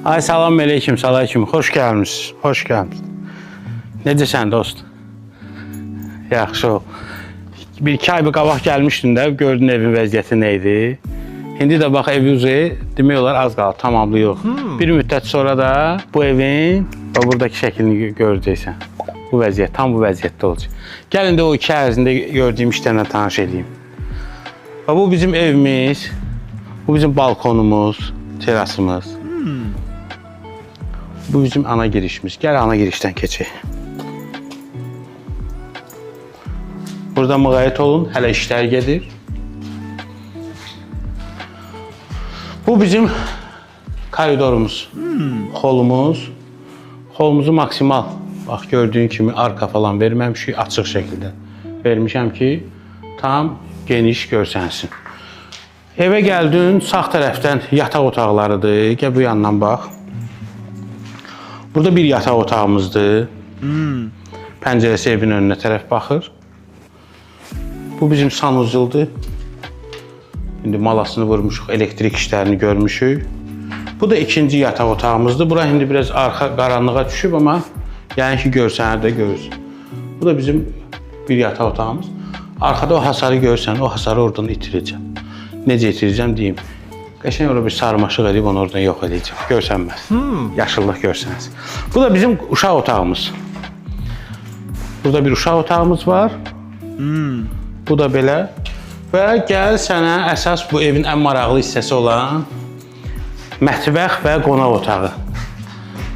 Ay salam aleyküm, salam aleyküm. Xoş gəlmisiniz. Xoş gəlmisiniz. Necəsən dost? Yaxşı ol. Bir iki ay bir qabaq gəlmişdin də, gördün evin vəziyyəti nə idi. İndi də bax evi uzi demək olar az qalır, tamamlayırıq. Bir müddət sonra da bu evin bax buradakı şəklini görəcəksən. Bu vəziyyət, tam bu vəziyyətdə olacaq. Gəl indi o iki ay ərzində gördüyüm işlərlə tanış eləyim. Bax bu bizim evimiz, bu bizim balkonumuz, terasımız. Bu bizim ana girişimiz. Gəl ana girişdən keçək. Burada müğayət olun, hələ işlər gedir. Bu bizim koridorumuz, holumuz. Holumuzu maksimal, bax gördüyün kimi arka falan verməmişik, açıq şəkildə vermişəm ki, tam geniş görsənsin. Evə gəldin, sağ tərəfdən yataq otaqlarıdır. Gəl bu yandan bax. Burada bir yataq otağımızdır. Pəncərəsi evin önünə tərəf baxır. Bu bizim sanuzildir. İndi malasını vurmuşuq, elektrik işlərini görmüşük. Bu da ikinci yataq otağımızdır. Bura indi biraz arxa qaranlığa düşüb, amma yəni ki görsənər də görürsün. Bu da bizim bir yataq otağımız. Arxada o hasarı görürsən, o hasarı oradan itirəcəm. Necə itirəcəm deyim. Qəşəng ora bir sarmaşıq edib onu oradan yox edəcəm. Görsənməz. Yaşıllıq görsənəz. Bu da bizim uşaq otağımız. Burada bir uşaq otağımız var. Bu da belə. Və gəl sənə əsas bu evin ən maraqlı hissəsi olan mətbəx və qonaq otağı.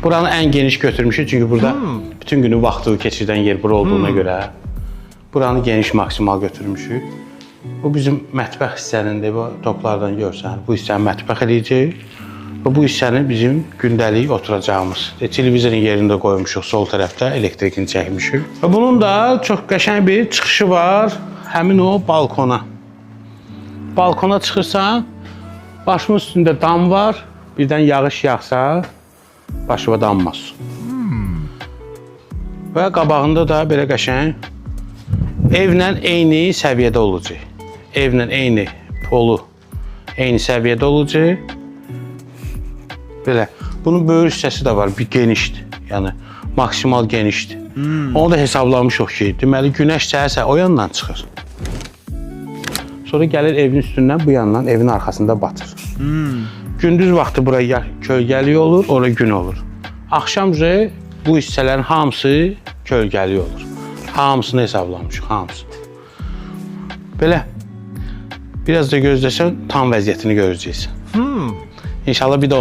Buranı ən geniş götürmüşük çünki burada bütün günü vaxtı keçirdən yer bura olduğuna görə buranı geniş maksimal götürmüşük. Bu bizim mətbəx hissənindir. Bu toplardan görsən, bu hissəni mətbəx eləyəcəyik. Və bu hissəni bizim gündəlik oturacağımız. Televizorun yerini də qoymuşuq sol tərəfdə, elektrikini çəkmişik. Və bunun da çox qəşəng bir çıxışı var həmin o balkona. Balkona çıxırsan, başımın üstündə dam var. Birdən yağış yağsa, başıma dammaz. Və qabağında da belə qəşəng evlə eyni səviyyədə olacaq. Evlə eyni polu eyni səviyyədə olacaq. Belə. Bunun böyük hissəsi də var, bir genişdir. Yəni maksimal genişdir. Onu da hesablamışıq ki, deməli günəş səhər-səhər o yandan çıxır. Sonra gəlir evin üstündən bu yandan evin arxasında batır. Gündüz vaxtı bura kölgəli olur, ora gün olur. Axşam üzü bu hissələrin hamısı kölgəli olur. Hamısını hesablamışıq, hamısı. Belə. Biraz da gözləsən tam vəziyyətini görəcəksən. İnşallah bir də